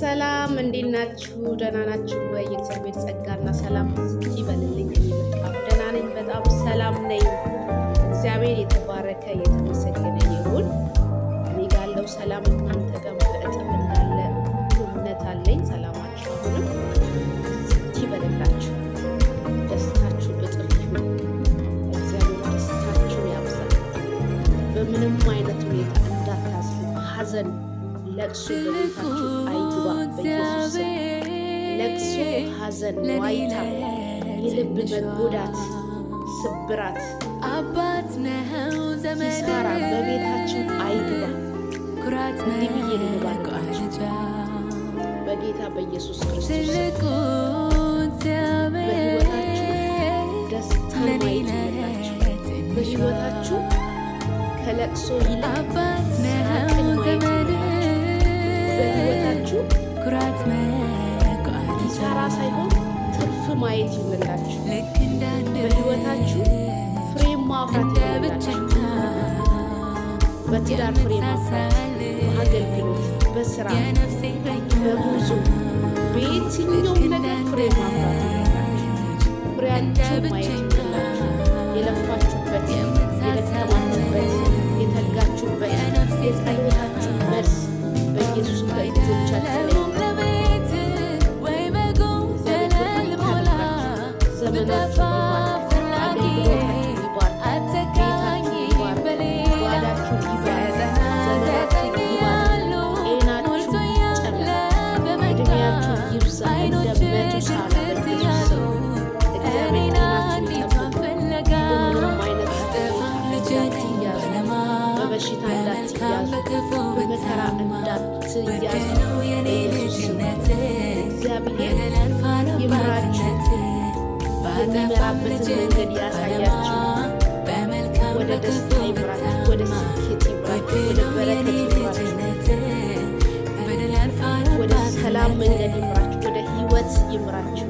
ሰላም፣ እንዴት ናችሁ? ደህና ናችሁ ወይ? የእግዚአብሔር ጸጋና ሰላም ብዝት ይበልልኝ። እኔ በጣም ደህና ነኝ፣ በጣም ሰላም ነኝ። እግዚአብሔር የተባረከ የተመሰገነ ይሁን። እኔ ጋር ያለው ሰላም እናንተ ጋር በእጥፍ እንዳለ እምነት አለኝ። ሰላማችሁ አሁንም ብዝት ይበልላችሁ፣ ደስታችሁ እጥፍ ይሁን። እግዚአብሔር ደስታችሁን ያብዛ። በምንም አይነት ሁኔታ እንዳታዝኑ። ሐዘን ለቅሶ በቤታችሁ አይግባ። በኢየሱስ ስም ለቅሶ፣ ሐዘን፣ ዋይታ፣ የልብ መጎዳት፣ ስብራት፣ አባት ነው ዘመድ ኪሳራ በቤታችሁ አይግባ። ኩራት እንዲህ ብዬ ነው የምባርካችሁ መቋደጃ በጌታ በኢየሱስ ክርስቶስ ስም። ትልቁ እግዚአብሔር በሕይወታችሁ ደስታን ለኔ ማየት ይሁንላችሁ። ለትንሿ በሕይወታችሁ ከለቅሶ ይልቅ አባት ነው ሳቅን ማየት ዘመድ ይሁንላችሁ። በሕይወታችሁ ኩራት መቋደጃ ኪሳራ ሳይሆን ትርፍ ማየት ይሁንላችሁ። ልክ እንዳንድ በሕይወታችሁ ፍሬ ማፍራት እንደ ይሁንላችሁ። ብቸኛ በትዳር ፍሬ ማፍራት፣ በአገልግሎት፣ በስራ፣ የነፍሴ እረኛ በጉዞ፣ በየትኛውም ነገር ፍሬ ማፍራት ይሁንላችሁ። ፍሬያችሁን ማየት ይሁንላችሁ። የለፋችሁበት፣ የደከማችሁበት፣ የተጋችሁበት የጸሎታችሁ መልስ በኢየሱስ በእጆቻችሁ ላይ አይደለሁም ለቤት ወይ በጎደለ ልሞላ ዘመናችሁ ብጠፋ ይባርክ፣ ፈላጊ አገልግሎታችሁ ይባርክ፣ አተካኝ ቤታችሁ ይባርክ፣ በሌላ ጓዳችሁ ይባርክ፣ ዘጠና ዘመናችሁ ዘጠኝ ይባርክ፣ ያሉ ጤናችሁ ሞልቶ ያለ ይጨመር፣ በመንጋ እድሜያችሁ ይብዛ እንደ አይኖች መቱሳላ ክርክት በኢየሱስ ያሉ ስም። እግዚአብሔር እኔን ጤናችሁን አንዲቷን ይጠብቅ። ፍለጋ በምንም አይነት ባጠፋም ልጅ ነኝ እንዳትያዙ፣ ባለማ በበሽታ በመልካም እንዳትያዙ፣ በክፉ በመከራ ብታማ እንዳትያዙ ውድ ነው የኔ በኢየሱስ ስም። ልጅነት እግዚአብሔር በደል ያልፋል ይምራችሁ፣ አባትነት ባጠፋም ልጅ የሚመራበትን መንገድ ነኝ ባለማ ያሳያችሁ። በመልካም ወደ በክፉ ደስታ ይምራችሁ፣ ወደ ብታማ ስኬት ውድ ይምራችሁ፣ ወደ ነው የኔ በረከት ይምራችሁ፣ ልጅነት በደል ያልፋል ወደ ሰላም አባትነት መንገድ ይምራችሁ፣ ወደ ህይወት ይምራችሁ፣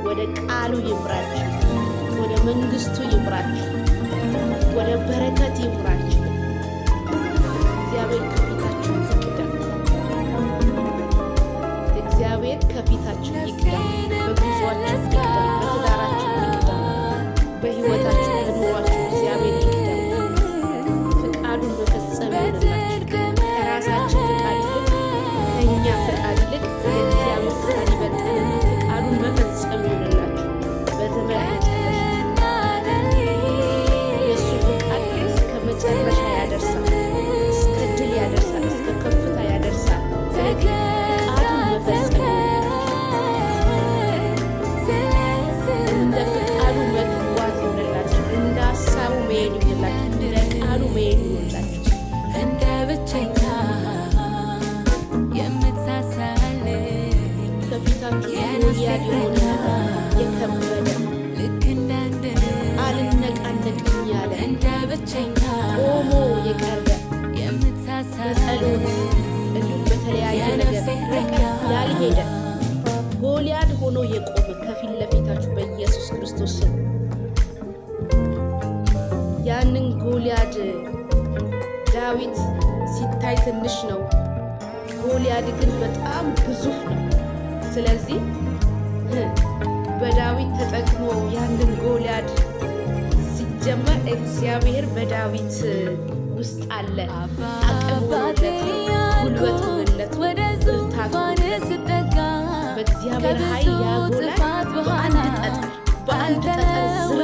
ወደ ቃሉ ይምራችሁ፣ ወደ መንግስቱ ይምራችሁ፣ ወደ በረከት ይምራችሁ። እግዚአብሔር ከፊታችሁ ይቅደም። እግዚአብሔር ከፊታችሁ ይቅደም። በጉዟችሁ ይቅደም። በትዳራችሁ ይቅደም። በህይወታችሁ በኑሯችሁ እግዚአብሔር ይቅደም። ፍቃዱን መፈጸም ይሁንላችሁ። ከራሳችን ፍቃድ ይልቅ፣ ከእኛ ፍቃድ ይልቅ የእግዚአብሔር ፍቃድ ይበልጣልና ፍቃዱን መፈጸም ይሁንላችሁ። በዘመን መጨረሻ የእሱ ፍቃድ እስከ መጨረሻ ያደርሳል፣ እስከ ድል ያደርሳል፣ እስከ ከፍታ ያደርሳል። ስለዚህ ፍቃዱን መፈጸም ይሁንላችሁ። እንደ ፍቃዱ መጓዝ ይሁንላችሁ። እንደ ሀሳቡ መሄድ ይሁንላችሁ። እንደ ቃሉ መሄድ ይሁንላችሁ። እንደ ብቸኛ የምትሳሳልኝ ከፊታችሁ ጎልያድ የሆነ ነገር፣ የከበደ፣ ልክ እንዳንድ አልነቃነቅም ያለ፣ እንደ ብቸኛ ቆሞ የቀረ፣ የምትሳሳልኝ በጸሎት እንዲሁም በተለያየ ነገር ርቀት ያልሄደ ጎልያድ ሆኖ የቆመ ከፊት ለፊታችሁ በኢየሱስ ክርስቶስ ስም ያንን ጎልያድ፣ ዳዊት ሲታይ ትንሽ ነው፣ ጎልያድ ግን በጣም ግዙፍ ነው። ስለዚህ በዳዊት ተጠቅሞ ያንን ጎልያድ፣ ሲጀመር እግዚአብሔር በዳዊት ውስጥ አለ። አቅም አባቴ ሆኖለት ነው፣ ጉልበት ሆነለት ነው፣ ወደ ብርታት ዙፋን ሆነለት ነው። ስጠጋ በእግዚአብሔር ኃይል ያ ከብዙ ጎልያድ ጥፋት በአንድ በኋላ ጠጠር በአንድ ጠጠር ዝር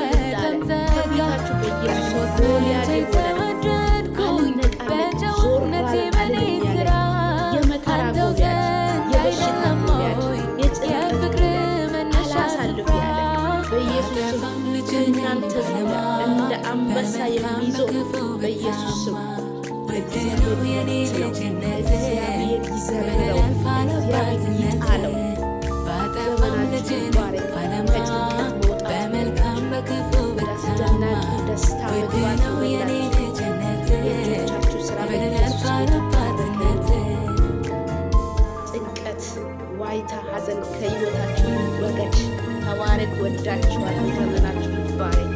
እንዳለ ከፊታችሁ በኢየሱስ ጎልያድ የሆነ፣ ተወደድኩኝ አልነቃነቅም፣ ዞር በጨውነቴ በኔ አልልም ያለ ስራ የመከራ አንተው ጎልያድ፣ ዘንድ የበሽታ አይደለም ጎልያድ፣ ወይ የጭንቀት የፍቅር ጎልያድ፣ መነሻ አላሳልፍ ስፍራ ያለ በኢየሱስ ስም ባጠፋም ልጅ ነኝ ከእናንተ ዙሪያ ባለማ እንደ አንበሳ በመልካም የሚዞር በክፉ በኢየሱስ ስም ብታማ ውድ እግዚአብሔር ነው የኔ ነው። ልጅነት እግዚአብሔር በደል ይዘርረው፣ ያልፋል እግዚአብሔር አባትነት ይጣለው። ባጠፋም ዘመናችሁ ልጅ ነኝ ይባረክ። ባለማ ከጭንቀት መውጣት በመልካም ይሁንላችሁ። በክፉ ወደ ብታማ አስደናቂ ደስታ ውድ መግባት ነው የኔ ይሁንላችሁ። ልጅነት የእጆቻችሁ ስራ በደል በኢየሱስ ያልፋል የተባረከ አባትነት ይሁን። ጭንቀት፣ ዋይታ፣ ሐዘን ከህይወታችሁ ይወገድ። ተባረክ። ወዳችኋለሁ። ዘመናችሁ ይባረክ።